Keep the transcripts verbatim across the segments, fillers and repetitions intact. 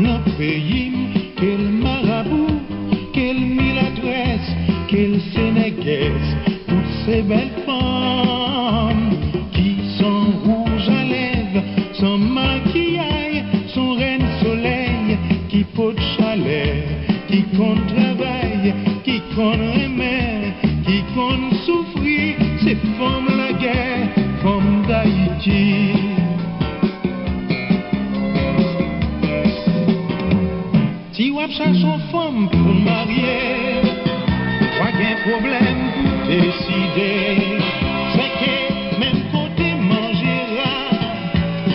Nan peyi m, ke l marabou, ke l milatrès, ke l senègès, tout se bèl fanm ki san wouj a lèv, san makiyay, son rèn solèy ki pot chalè, ki konn travay, ki konn renmen, ki konn soufri, se fanm lagè, fanm Dayiti. Si w ap chache yon fanm pou w marye, w a gen pwoblèm pou w deside. Sèke menm kote manje ra,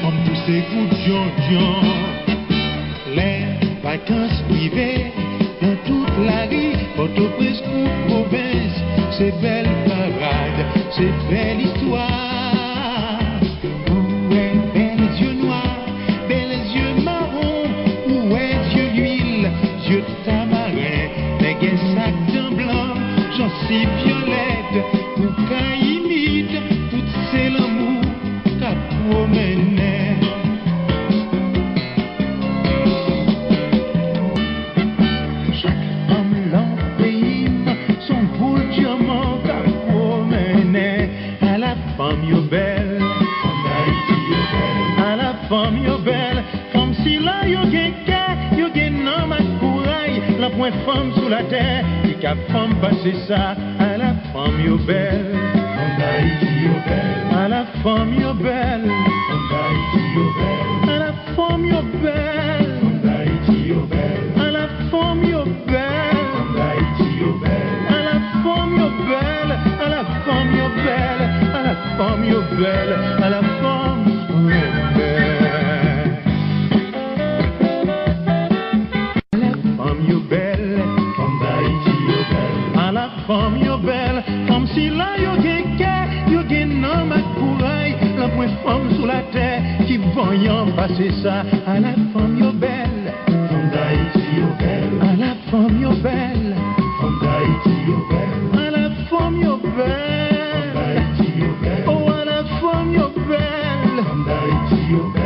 fanm pouse kou dyondyon. Lè vakans rive, nan tout lari Pòtoprens kou pwovens, se bèl parad, se bèl istwa. Ou wè bèl zye nwa, bèl zye mawon, ou wè zye lwil, zye tamaren, nègès ak dan blan, jansiv vyolèt, bouka imid, tout se lanmou k ap pwomennen. Chak fanm lan peyi m s on boul dyaman k ap pwomennen. Ala fanm yo bèl, fanm Dayiti yo bèl. Ala fanm yo bèl, fanm sila yo gen kè, yo gen nanm ak kouray. Lanpwen fanm sou latè ki ka fanm pase sa. Ala fanm yo bèl, fanm Dayiti yo bèl. Ala fanm yo bèl, fanm Dayiti yo bèl. Ala fanm yo bèl, fanm Dayiti yo bèl. Ala fanm yo bèl, fanm Dayiti yo bèl. Ala fanm yo bèl, ala fanm yo bèl, ala fanm yo bèl, ala fanm yo bèl. Ala fanm yo bèl, fanm Dayiti yo bèl. Ala fanm yo bèl, fanm sila yo gen kè, yo gen nanm ak kouray. Lanpwen fanm sou latè ki vanyan pase sa. Ala fanm yo bèl, fanm Dayiti yo bèl. Ala fanm yo bèl, fanm Dayiti yo bèl. Ala fanm yo bèl, fanm Dayiti yo bèl. Oh, ala fanm yo bèl, fanm Dayiti yo bèl.